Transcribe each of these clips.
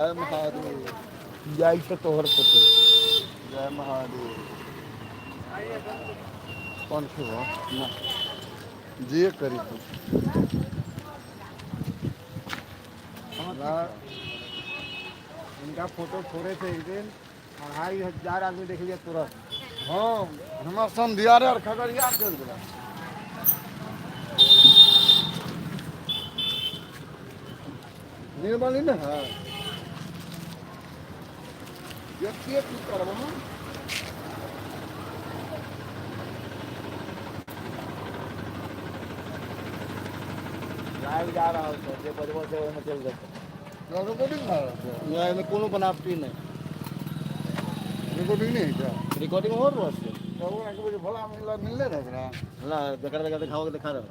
जय महादेव। जाइ छौ तोहर फोटो। जय महादेव। कोन खेबह? ना, जे करी तू। ना। इनका फोटो छोड़े थे एक दिन, 2500 आदमी देख लिया तुरंत। हँ, हमरा समधियारे आर खगड़िया चलि गेला। निर्मली ने है देखिए की करबह। लाइव जा रहल छै, जे बजबो छै ओहिमे चलि जेतै। रिकॉर्डिंग भए रहल छै? नहि, एहिमे कोनो बनावटी नहि। रिकॉर्डिंग नहि होइ छै? रिकॉर्डिंग हो रहल छै। तऽ ओकरा कहबै जे भोला मिलले मिलले रहै ओकरा। ना, जकरा जकरा देखाबऽ के देखा देबै।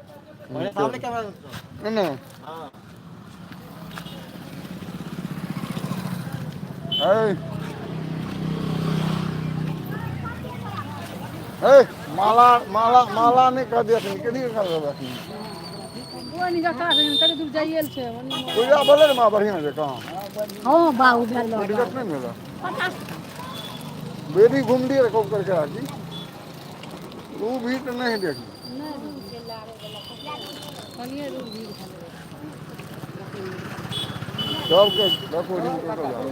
पहिले सामने कैमरा देखतो। ने। हाँ। है है, माला माला माला नहि कह दिअ, केनी कर देबै। कनी दूर जाइए छै। पूजा भेलै ने माँ बढ़िआँ जकाँ? हँ बाबू, भेल। कोइ दिक्कत नहि ने भेलै? बेबी घुमलियै रऽ खूब करके राखी ओ भी तऽ नहि देखी। कनिए दूर भीड़ भेलै। सबके रिकॉर्डिंग कऽ कऽ जाउ।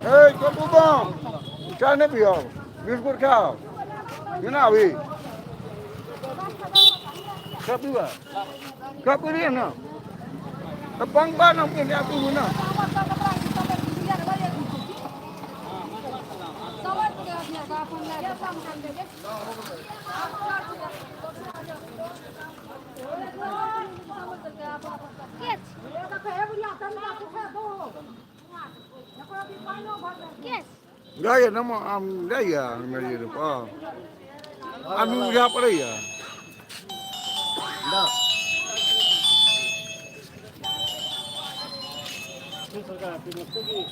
हे छोटू बम, चाय नहि पियब? बिस्कुट खाओ ना अभी। क्या पीबा? क्या पी रही है ना? तो पंखा ना पी, क्या पीबू ना? जाइए न जाइए मेरे पर आदमी बुझा पड़ैया। सरकार की।